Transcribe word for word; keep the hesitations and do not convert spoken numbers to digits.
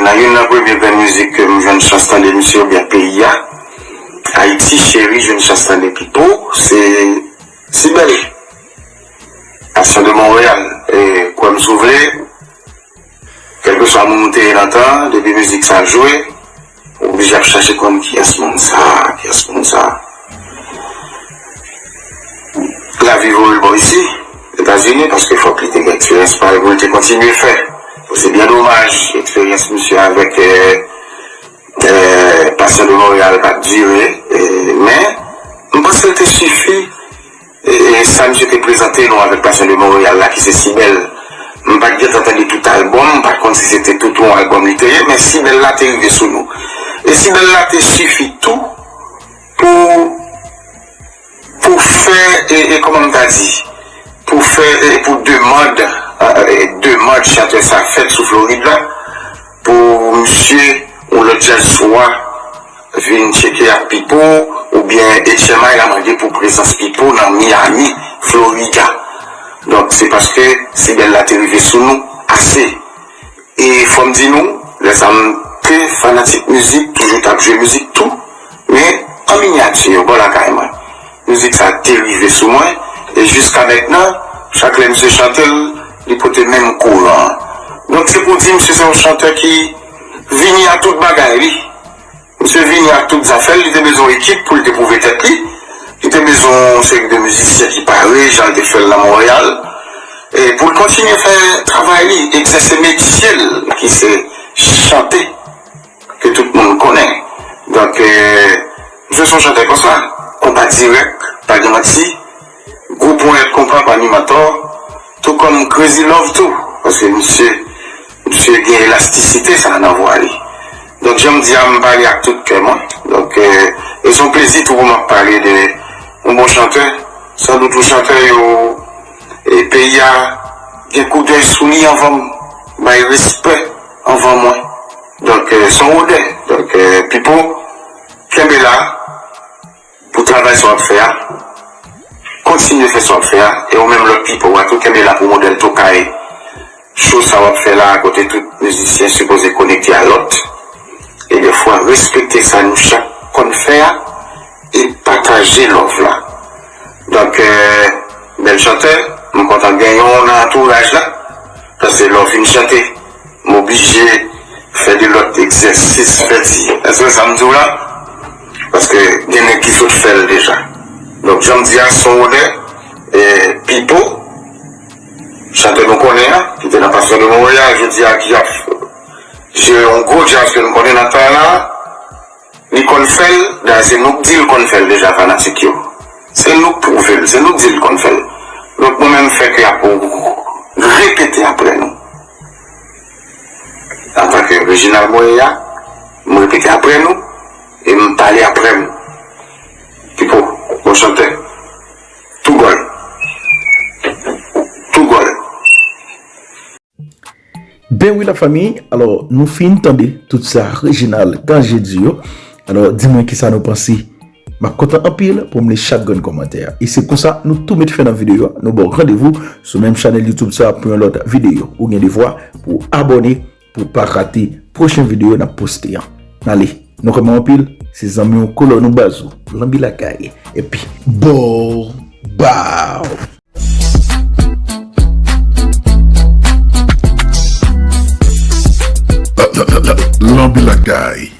Nan youn nan premye grenn mizik ke m jwenn chans tande misye oubyen peyi a, Ayiti Cheri, jwenn chans tande Pipo, se Sibèl. Passion de Montréal. E kwè m si w vle, kèlkeswa moun ou te ye nan tan, depi mizik sa jwe, ou oblije ap chache konn kiyès moun sa, kiyès moun sa. Lavi voye l bò isi, Etazini, paske fòk li te gen eksperyans pa l pou l te kontinye fè. Se byen domaj, eksperyans misye avèk, eh, eh, Passion de Montréal pa t dire, eh, men m panse l te sifi, eh, eh, sa misye te prezante nou avèk Passion de Montréal la, ki se Sibèl. M pa t gentan tande tout albòm, m pa t konn si se te tout yon albòm li te ye, men Sibèl la te rive sou nou. E Sibèl la te sifi tou pou pou fè, e, e kòman m ta di, pou fè, e pou demann, e, e, demann chantè sa fèt sou Florid la, pou misye yon lòt jazz swa vin tcheke ak Pipo, oubyen H M I la mande pou prezans Pipo nan Miami, Florida. Donk, se paske Sibèl la te rive sou nou ase. E fò m di nou, lè sa m te fanatik mizik, toujou t ap jwe mizik tou, men an minyati, bò lakay mwen. Mizik sa te rive sou mwen, e jiska mentnan, chak lè misye chante l, li pote menm kouran an. Donk, se pou di misye se yon chantè ki vini a tout bagay, wi. Misye vini ak tout zafè l, li te bezwen yon ekip pou l te pwouve tèt li. Li te bezwen yon seri de mizisyen ki pare, jan l te fè l nan Monreyal. E pou l kontinye fè travay li, egzèse metye l, ki se chante, ke tout moun konnen. Donk, eh, misye se yon chantè konsa, konpa dirèk, pa gen manti. Gwo ponyèt konpa pa ni mantò, tou kòm Crazy Love tou, paske misye, misye gen elastisite sa nan vwa li. Donk, jan m di a, m pale ak tout kè mwen. Donk, eh, e se yon plezi tou pou m ap pale de yon bon chantè. Sandout yon chantè yo, e peyi a gen koudèy sou li anvan m, bay respè anvan mwen. Donk, eh, se yon odè. Donk, eh, Pipo, kenbe la. Pou travay sa w ap fè a. Kontinye fè sa w ap fè a. E ou menm lòt Pipo a tou, kenbe la pou modèl tokay cho sa w ap fè la a, kote tout mizisyen sipoze konekte a lòt. E dèfwa, respekte sa nou chak konn fè a e pataje love la. Donk, eh, bèl chantè, m kontan genyen w nan antouraj la. Paske lè w fin chante, m oblije fè de lòt egzèsis, fè ti, èske sa m di w la? Paske gen nèg ki sot fè l deja. Donk, jan m di a, se yon odè, eh, Pipo, chantè nou konnen an, ki te nan Passion de Montréal, jodi a ki ap jere yon gwo djaz ke nou konnen nan tan la, li konn fè l, dayè se nou k di l konn fè l deja, fanatik yo. Se nou k pwouve l, se nou k di l konn fè l. Donk, mwen menm, fè ke y ap repete apre nou. Antanke Reginald Moreya, m repete apre nou, e m pale apre m. Pipo, bon chantè. Tou gòl. Tou gòl. Ben wi, lafanmi, alò, nou fin tande tout sa Reginald Cangé di yo. Alò, di mwen kisa nou panse. M ap kontan anpil pou m li chak grenn kòmantè a. E se konsa nou tou met fen nan videyo a. Nou ba w randevou sou menm chanèl YouTube sa pou yon lòt videyo. Ou gen devwa pou w abòne pou w pa rate pwochen videyo n ap poste an. Ale, nou renmen w anpil, se zanmi w, kolòn ou, baz ou, Lanbi Lakay. Epi, bow, bow. Lanbi Lakay.